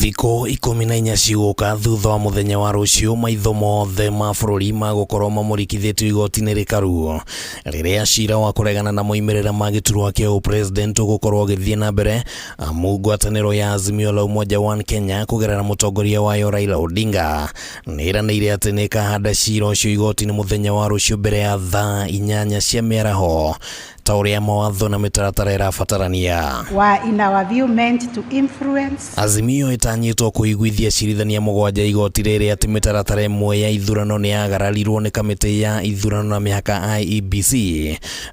Thikũ 14 cigũka thutha wa mũthenya wa rũciũ, maitho mothe ma bũrũri magũkorwo mamũrikithĩtio igoti-inĩ rĩkaru rĩrĩa cira wa kũregana na moimĩrĩra ma gĩturwa kĩa ũpresident ũgũkorwo ũgĩthiĩ na mbere, amu ngwatanĩro ya Azimio la Umoja One Kenya kũgerera mũtongoria wayo Raila Odinga nĩ ĩranĩire atĩ nĩ ĩkahanda cira ũcio igoti-inĩ mũthenya wa rũciũ mbere ya thaa 8 cia mĩaraho ta ũrĩa mawatho na mĩtaratara ĩrabatarania. Were in our view meant to influence. Azimio ĩtanyĩtwo kũiguithia acirithania 7 igoti rĩrĩ atĩ mĩtaratara ĩmwe ya ithurano nĩ yagararirwo nĩ kamĩtĩ ya ithurano na mĩhaka IEBC.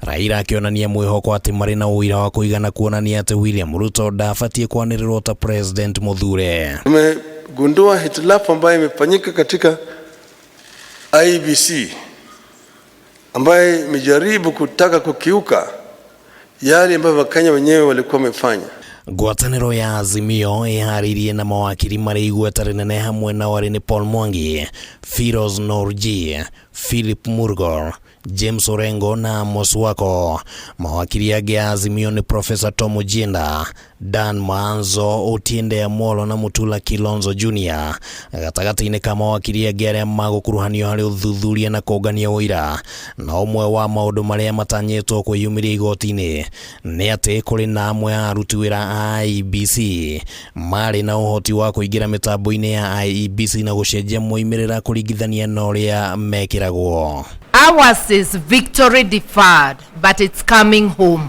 Raila akĩonania mwĩhoko atĩ marĩ na ũira wa kũigana kuonania atĩ William Ruto ndabatiĩ kwanĩrĩrwo ta president mũthure. Tumegundua hitilafu ambayo imefanyika katika IEBC ambaye imejaribu kutaka kukiuka yale ambayo Wakenya wenyewe walikuwa wamefanya. Ngwatanĩro ya Azimio ĩharĩirie na mawakiri marĩ igweta rĩnene hamwe nao arĩ nĩ Paul Mwangi, Firoz Norji, Philip Murgor, James Orengo na Amos Wako. Mawakiri angĩ a Azimio nĩ Professor Tom Ojienda, Dan Maanzo, Otiende Amollo na Mutula Kilonzo Jr. Gatagatĩ-inĩ ka mawakiri angĩ arĩa magũkuruhanio harĩ ũthuthuria na kũngania ũira, na ũmwe wa maũndũ marĩa matanyĩtwo kwĩyumĩria igoti-inĩ nĩ atĩ kũrĩ na amwe a aruti wĩra a IEBC marĩ na ũhoti wa kũingĩra mĩtambo-inĩ ya IEBC na gũcenjia moimĩrĩra kũringithania na ũrĩa mekĩragwo. Ours is victory deferred, but it's coming home.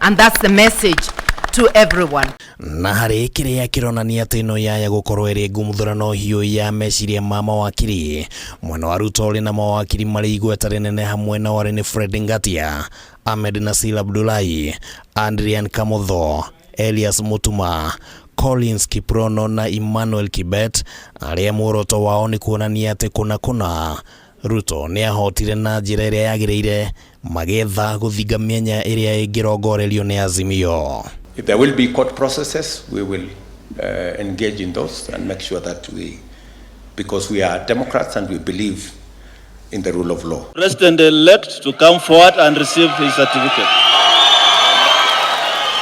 And that's the message to everyone. Na harĩ kĩrĩa kĩronania atĩ ĩno yaya gũkorwo ĩrĩ ngumuthurano hiũ ya meciria ma mawakiri, mwena wa Ruto ũrĩ na mawakiri marĩ igweta rĩnene hamwe nao arĩ nĩ Fred Ngatia, Ahmed Nasir Abdullahi, Adrian Kamotho, Elias Mutuma, Collins Kiprono na Emmanuel Kibet, arĩa muoroto wao nĩ kuonania atĩ kũna kũna Ruto nĩ ahotire na njĩra ĩrĩa yagĩrĩire, magĩetha gũthinga mĩanya ĩrĩa ĩngĩrongorerio nĩ Azimio. If there will be court processes, we will engage in those and make sure that we, because we are Democrats and we believe in the rule of law. President-elect to come forward and receive his certificate.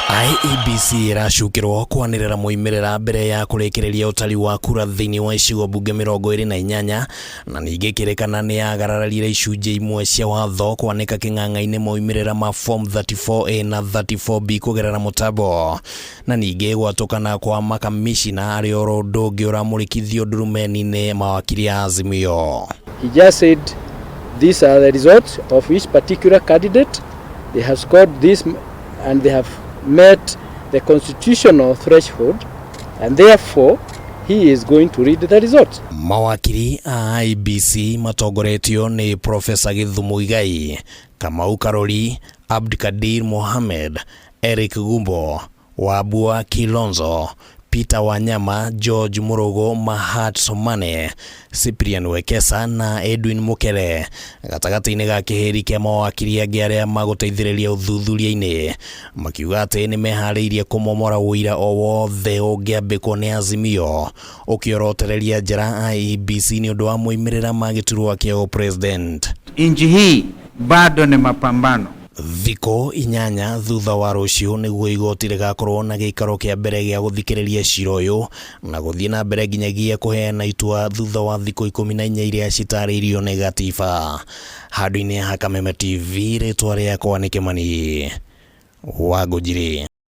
IEBC ĩracukĩrwo kwanĩrĩra moimĩrĩra mbere ya kũrĩkĩrĩria ũtari wa kura thĩinĩ wa icigo mbunge 28, na ningĩ kĩrĩkana nĩ yagararire icunjĩ imwe cia watho kwanĩka kĩng'ang'a-inĩ moimĩrĩra ma form 34A na 34B kũgerera mũtambo, na ningĩ gwatũkana kwa makamishina arĩ oro ũndũ ũngĩ ũramũrĩkithio ndurumeni-inĩ mawakiri a Azimio. He just said these are the results of each particular candidate. They have scored this and they have met the constitutional threshold, and therefore he is going to read the results. Mawakiri a IEBC matongoretio nĩ Professor Githu Muigai, Kamau Karori, Abdikadir Mohamed, Eric Gumbo, Wambua Kilonzo, Peter Wanyama, George Murugo, Mahat Somane, Cyprian Wekesa na Edwin Mukere, gatagatĩ-inĩ ga kĩhĩri kĩa mawakiri angĩ arĩa magũteithĩrĩria ũthuthuria-inĩ, makiuga atĩ nĩ meharĩirie kũmomora ũira o wothe ũngĩambĩkwo nĩ Azimio ũkĩorotereria njara IEBC nĩ ũndũ wa moimĩrĩra ma gĩturwa kĩa ũpresident. Nchi hii bado ni mapambano. Thikũ 8 thutha wa rũciũ nĩguo igoti rĩgakorwo na gĩikaro kĩa mbere gĩa gũthikĩrĩria cira ũyũ na gũthiĩ na mbere nginyagia kũheana itua thutha wa thikũ 14 iria citarĩirio nĩ gatiba. Handũ-inĩ ha Kameme TV, rĩtwa rĩakwa nĩ Kĩmani Wangũnjiri.